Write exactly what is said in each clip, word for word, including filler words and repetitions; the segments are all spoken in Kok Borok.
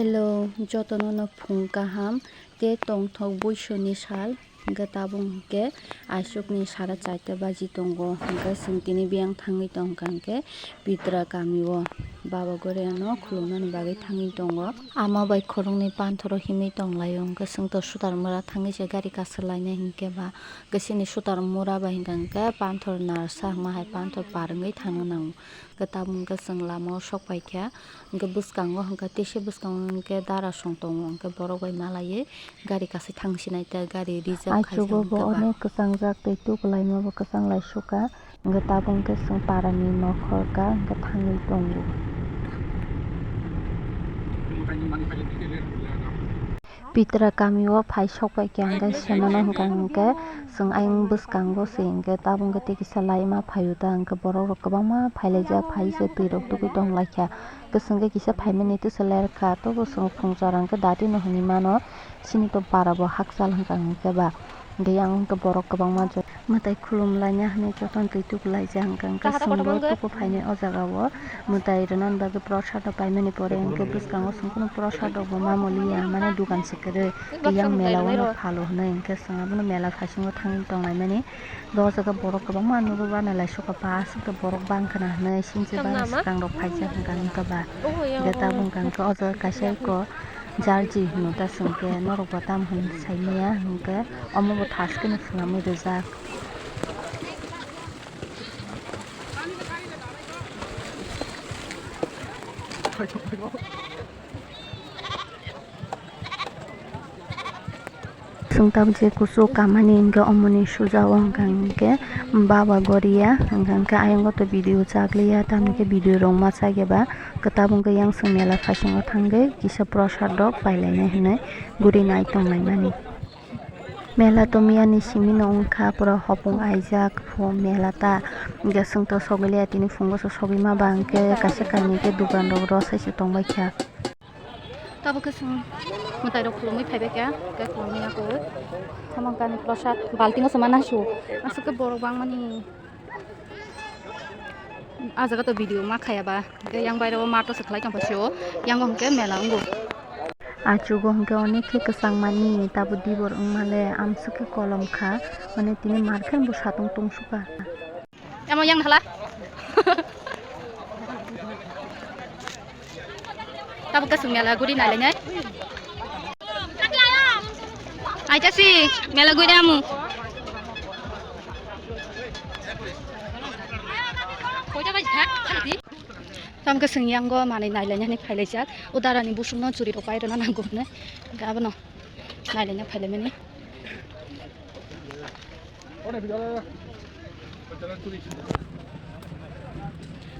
Hello, jotono no phung kaham tei tongthok buisoni sal, hwnkhe tabuk hwnkhe aswkni sara charta baji tongo, hwnkhe chwng tini biyang thangwi tongkha hwnkhe Pitra kamio baba Goriano khulumnani bagwi thangwi tongo. Ama bai khoroknwi panthoro himwi tonglaio, hwnkhe chwngto Sutarmura thangwi se gari kaslainai hinkhe ba, hwnkhe chini Sutarmura bai hinkha hwnkhe panthor narsa hwnma hai panthor par wngwi thangna nango. Hwnkhe tabuk hwnkhe chwng lamao sok paikha, hwnkhe bwskango hwnkhe teisa bwskango hwnkhe darasong tongo, hwnkhe borok bai malaiwi gari kasai thangsinai tei gari reserve khai Aichugo bo tongkha ba. Onek kwchangjak tei tuklaima bo kwchang lai sukha, hwnkhe tabuk hwnkhe chwng parani nokhor ka hwnkhe thangwi tongo. Pitra kamio phai sok pai khe hwnkhe semano hwnkha hwnkhe chwng ayang bwskango se hwnkhe tabuk hwnkhe tei kisa laima phaio ta hwnkhe borok rok kwbangma phailaijak phai se twi rok tugui tong lai kha. Hwnkhe chwng khe kisa phaimani twsa ler kha tobo chwng phung jora hwnkhe dati no hinwi mano chini to para bo hakchal hwnkha hwnkhe ba. Hwnkhe yang hwnkhe borok kwbangma jora mwtai khulum laina hinwi jotono twi tuklaijak hwnkha hwnkhe chwngbo tuku phainai o jaga o. Mwtai rwnani bagwi prosad rok paimani pore hwnkhe bwskango chwng kunu prosad rok bo ma maliya, mane dukan se kwrwi. Tei yang mela o no phalo hwnwi hwnkhe chwng abono mela phaisingo thangwi tonglaimani. O jaga borok kwbangma nugwi bana lai sukha ba aswk borok bang khna hwnwi sinchi bana swkang rok phaijak hwnkha hwnkhe ba. Hwnkhe tabuk hwnkha hwnkhe o jaga kaisa eko jarji hwnwi ta chwng khe norok bo tamo hwn sai manya hwnkhe omo bo thaskeno swnamwi rijak. Chwng tabuk je kuchuk kamani hwnkhe omoni suja o hwnkha hwnkhe baba Goria hwnkha hwnkhe ayang o to video chakliya tamni khe video rok ma chakya ba kwtab wngkha yang chwng mela phaisingo thangwi kisa prosad rok pailainai hinwi guri nai tonglaimani. Mela to miyani simi no wngkha pura hopung aijak phu mela ta hwnkhe chwng to sogwiliya tini phungo se sogwi ma ba hwnkhe kaisa kainwi khe dukan rok rw sai se tongbaikha. Tabuk khe chwng mwtai rok khulumwi phaibai kha, tei khulumwi ya khe thamang kani prosad baltingo se ma naisio. Aswk khe borok bangmani. Ah jaga to video ma khaya ba, tei yang bairo ma to se khlai tong phai sio, yang hwnkhe mela wngo. Achugo hwnkhe onek khe kwchang mani, tabuk dibor wngmale amswk khe kolom kha, mane tini mar khe bo satung tungsukha. Amo yang nahla. Tabuk kasung mela guri nai lainai. Aita si mela guri amu. Koita baji kha? Tam kasung yang go manai nai lainai phailaijak. O darani busung no churi rok pai rwna nango hwnwi. Gabano nai lainai phailaimani.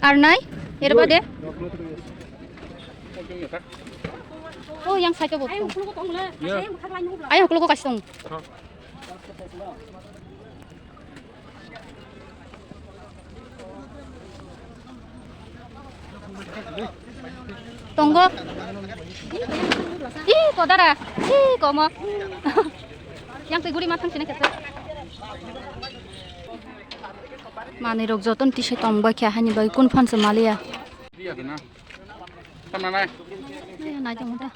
Ar nai, er bade. Oh, yang side o bo. Ayang kulugo kaisa tong. Tongo. Ih, kodara. Ih, komo. Yang tei guri ma thang sini kesa. Manui rok joton tisai tong bai khe haini bai kun phan se maliya. Nai tong ta.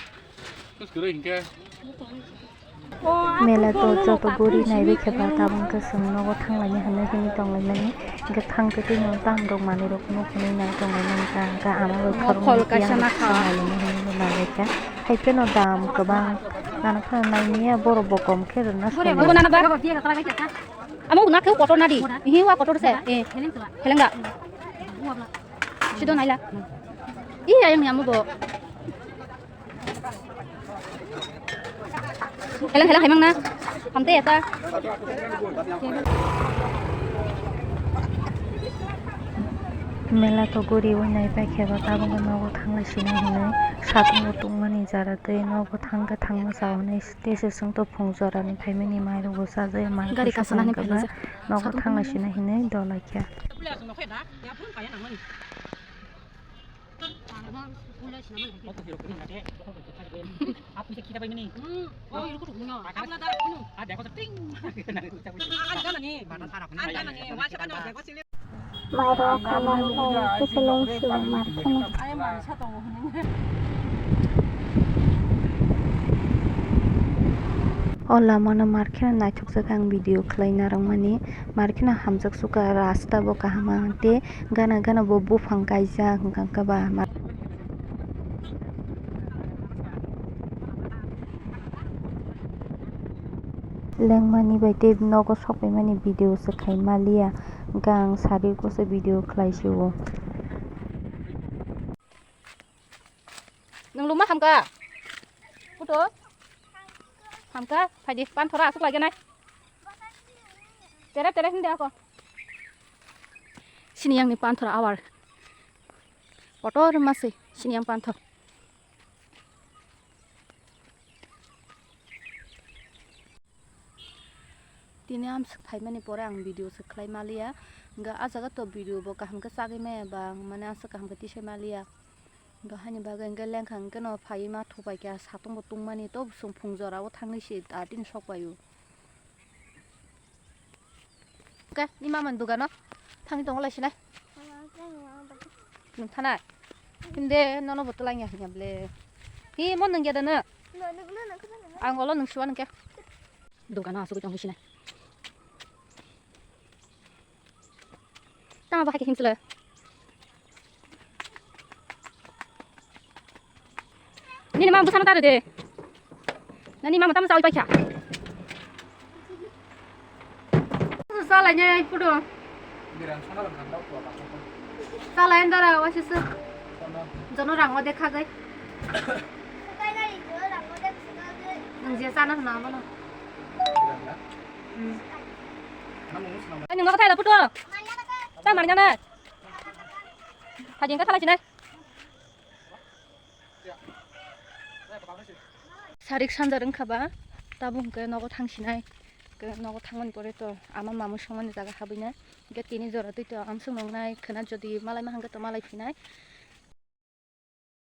Mela to joto guri naiwi khe ba tabuk khe chwng nogo thanglaini hinwi himwi tonglaimani. Hwnkhe thang khe twino tam rok manwi rok nuk hwnwi nai tonglaimani ka hwnkhe ama bai khoroknwi phol kaisa tiyang nakha. Tonglaimani hinwi bo nailaikha. Hai pheno dam kwbang nana phano naimaya borok bo kom khe rwna songwi. Amo nakhe kotor nadi. Hi wa kotor se. Eh. Helenga. Sido naila. Ih, ayang ni amo bo. Heleng, heleng, haimang na. Hamte ya ta. Mela to guri o nai pai khe ba tabuk nogo thanglai sina hinwi satung bo tungmani jara tei nogo thang khe thangma sa hwnwi tei se chwng to phung jora ni phaimani mai rok bo chajak ya mai gari kasa nani phailai jak nogo thanglai sina hinwi dol lai kha. Mairok hamani hai kisa lung sila mar kheno. O lama no mar kheno naithokjak ang video khlai narwkmani, mar kheno hamjak sukha, rasta bo kaham ang tei gana gana bo buphang kaijak hwnkha hwnkha ba. Lengmani bai tei nogo sokpaimani video se khai maliya, hwnkha ang sari kose video khlai sio. Nwng luma hamkha? Puto? Hamkha? Phaidi, panthora aswk laiganai. Tere tere hindi ako. Sini yang ni panthora awar. Kotor masi, sini yang panthor. Tini amswk phaimani pore ang video se khlai maliya. Hwnkhe ah jaga to video bo kaham khe chagwi maya ba, ang mane aswk kaham khe tisai maliya. Hwnkhe haini bagwi hwnkhe lengkha hwnkhe no phaiwi ma thupai kha, satung bo tungmani to chwng phung jora o thangni se, ah, tini sok pai o. Hwnkhe ni mama ni dogano thangwi tongo lai sinai. Nwng thanai? Hinde nono bo twlang ya hwnya ble. Hi mo nwng ya da no? Ang olo nwng suwa nwng khe. Dogano asugwi tongwi sinai. Tama bahai khe himsle. Nini mama bwsano ta rw de. Nini mama tamo chawi paikha. Salai ne pudo. Salai ndara wasi se. Jono rango dekha gai. Nang je sana na bono. Hmm. Ani ngoka thai da pudo. Ta mari na na. Thajing ka thala chinai. Sarik sanja wngkha ba, tabuk hwnkhe nogo thang sinai. Hwnkhe nogo thangmani pore to ama mamwi songmani jaga habwi nai. Hwnkhe tini jora twi to amswk nongnai khwna, jodi malai ma hwnkhe to malai phinai.